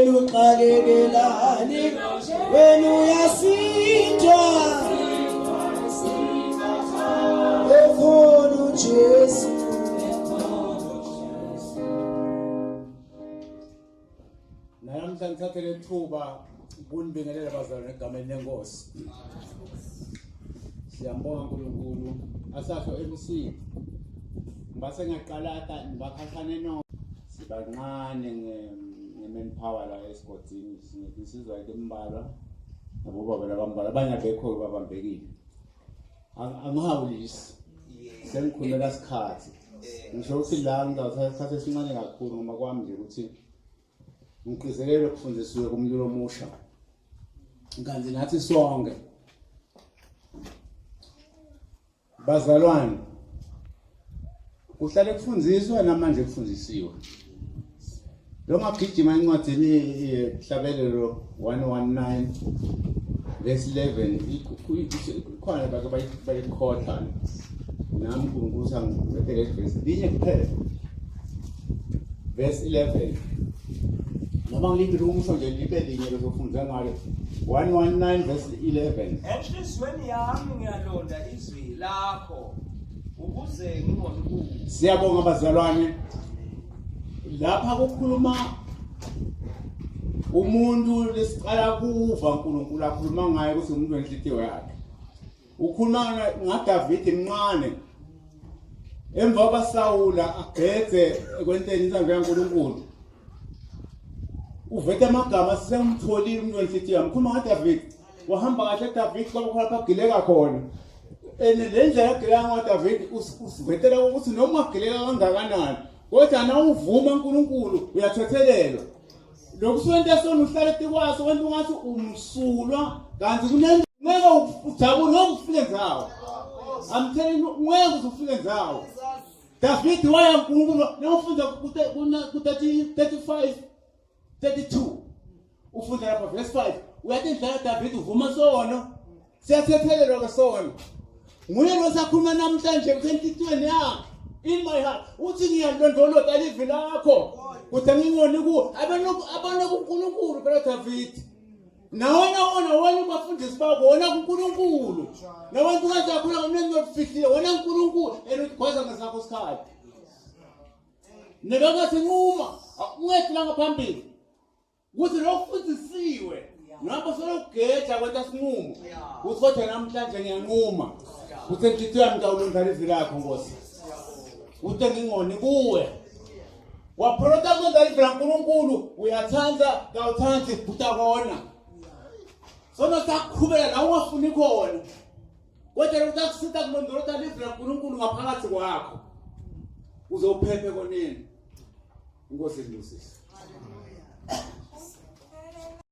Wena uxakekelani, wena uyasindwa. Ekhona uJesu. Nalamhla ngithathe lethuba kunibingelela bazalwane egameni lenkosi. Siyambonga uNkulunkulu. Asasho MC. Ngibase ngiyaqalata ngibakhashane no. Sibancane nge-manpower la esigodini sinesizwa into embalwa nabobaba labambalwa abanye abekho babambekile. Angihawulisi. Sengikhulumela isikhathi. Ngisho ukuthi la ngizawuthatha isikhathi esincane kakhulu ngoba kwami nje ukuthi ngigcizelele ukufundisiwe kumlilo omusha. Kanti nathi sonke bazalwane kuhlale kufundiswa namanje kufundisiwe. Lo ngagijima encwadini yehlabelelo 119 verse 11 ikhona bake bayikhotha nami uNkulunkulu sangibethele verse linye kuphela verse 11 noma ngiliphi umusho nje libe linye lozofunda ngalo 119 verse 11. Enhliziyweni yami ngiyalonda izwi lakho ukuze ngingoni kuwe. Siyabonga bazalwane. Lapha kukhuluma umuntu lesiqala kuva uNkulunkulu akhuluma ngaye ukuthi umuntu wenhliziyo yakhe. Ukhuluma ngaDavid mncane. Emva kwaSawula agedze ekwenteni intando kaNkulunkulu. Uveta amagama sisemtholile umuntu wenhliziyo yami. Khuluma ngaDavid. Wahamba kahle David kwaba khona lapha agileka khona. And le ndlela agileka ngaDavid usivetela ukuthi noma agileka kangakanani kodwa na uvuma uNkulunkulu uyathethelelwa. Lokhu suwenta sona uhlale etikwaso wena ungathi umsulwa kanti kunento ngeke ujabule ngeke ufike ndzawo. I'm telling you ngeke uze ufike ndzawo. David waya uNkulunkulu nawufunda ku 35 32 ufunda lapha verse 5 uyathi indlela kaDavid uvuma sono siyathethelelwa ke sono nguye lo sakhuluma namhlanje kusenhlitiyweni yakhe in my heart uthi ngiyalondolota livi lakho kuthi ngingoni ku abone kuNkulunkulu phela David nawona wona wona ubafundisi bakho wona kuNkulunkulu nabantu kathi akhula ngomneni lokufihlile wona uNkulunkulu and uthi ngesakho isikhathi Nebengathi nquma ungethi la ngaphambili ukuthi lokufundisiwe noma solokugeja kwenta sinqumo ukuthi kodwa namhlanje ngiyanquma ukuthi enhliziyo yami ngawulondla izwi lakho Nkosi ukuthi ngingoni kuwe wapholota kwenza izwi laNkulunkulu uyathanda kawuthandi utakona sono sakuqhubeka la ungafuni khona Kodwa lokhu akusita kulondoloza live laNkulunkulu ngaphakathi kwakho. Uze uphephe koneni. Inkosi ibusise.